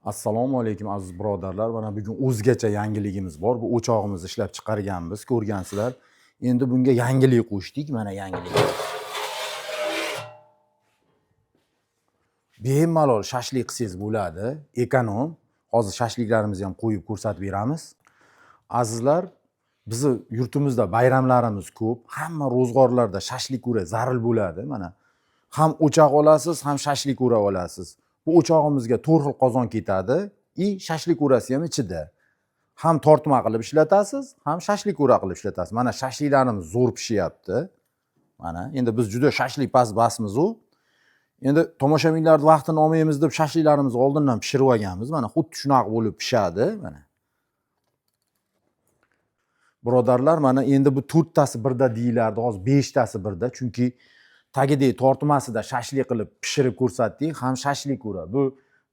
Assalomu alaykum aziz birodarlar. Mana bugun o'zgacha yangiligimiz bor. Bu o'chog'imizni ishlab chiqarganmiz, ko'rgansizlar. Endi bunga yangilik qo'shdik. Mana yangilik. Bemalol shashlik qilsangiz bo'ladi. Ekonom. Hozir shashliklarimizni ham qo'yib ko'rsatib beramiz. Azizlar, bizni yurtimizda bayramlarimiz ko'p. Hamma ro'zg'orlarda shashlik ura zaril bo'ladi. Mana ham o'choq olasiz, ham shashlik ura olasiz. Bu o'chog'imizga to'rt xil qozon ketadi и shashlik urasi ham ichida. Ham tortma qilib ishlatasiz, ham shashlik ura qilib ishlatasiz. Mana shashliklarimiz zo'r pishyapti. Mana endi biz juda shashlik basmiz u. Endi tomoshabinlarni vaqtini olmaymiz deb shashliklarimizni oldindan pishirib olganmiz. Mana xuddi shunaqa bo'lib pishadi. Mana. Birodarlar, mana endi bu to'rttasi birda deyilardi, hozir beshtasi birda, chunki tagidagi tortmasida shashlik qilib pishirib ko'rsatdik, ham shashlik ura. Bu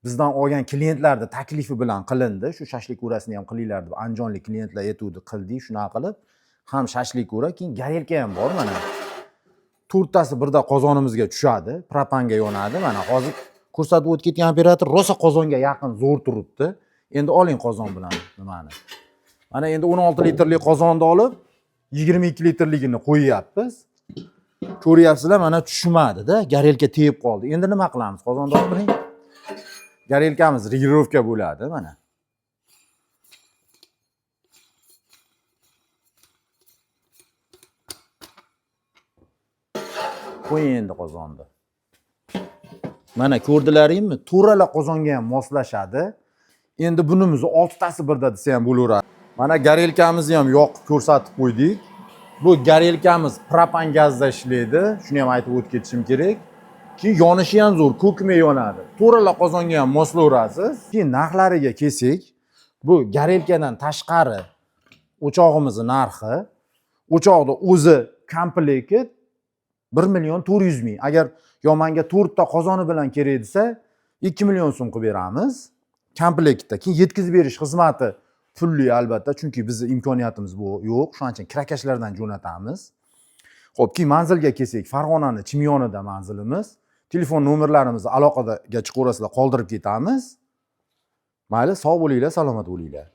bizdan olgan klientlarni taklifi bilan qilindi. Shu shashlik urasini ham qilinglar deb andijonlik klientlar aytuvdi, qildik shunaqa qilib. Ham shashlik ura, keyin gorelka ham bor mana. To'rttasi birda qozonimizga tushadi, propanga yonadi. Mana hozir ko'rsatib o'tib ketgan operator rosa qozonga yaqin zo'r turibdi. Endi oling qozon bilan nimani. Mana endi 16 litrli qozonni olib 22 litrligini qo'yyapmiz. Ko'ryapsizlar, mana tushmadida, gorelka tegib qoldi. Endi nima qilamiz? Qozonni olib turing. Gorelkamiz regirovka bo'ladi mana. Qo'ying endi qozonni. Mana ko'rdilaringmi? To'rala qozonga ham moslashadi. Endi bunimizni oltitasi birda desa ham bo'laveradi. Mana gorelkamizni ham yoqib ko'rsatib qo'ydik. Bu gorelkamiz propan gazda ishlaydi. Shuni ham aytib o'tib ketishim kerak. Keyin yonishi ham zo'r, ko'kmay yonadi. To'rala qozonga ham moslaverasiz. Keyin narxlariga kelsak, bu gorelkadan tashqari o'chog'imizni narxi, o'choqni o'zi komplekti 1 million 400 ming. Agar yo menga to'rtta qozoni bilan kerak desa, 2 million so'm qilib beramiz komplektda. Keyin yetkazib berish xizmati pulli albatta, chunki bizni imkoniyatimiz bu yo'q. Shuning uchun kirakashlardan jo'natamiz. Xo'p, keyin manzilga kelsak, Farg'onani Chimyonida manzilimiz. Telefon nomerlarimizni aloqaga chiqaverasizlar, qoldirib ketamiz. Mayli, sog' bo'linglar, salomat bo'linglar.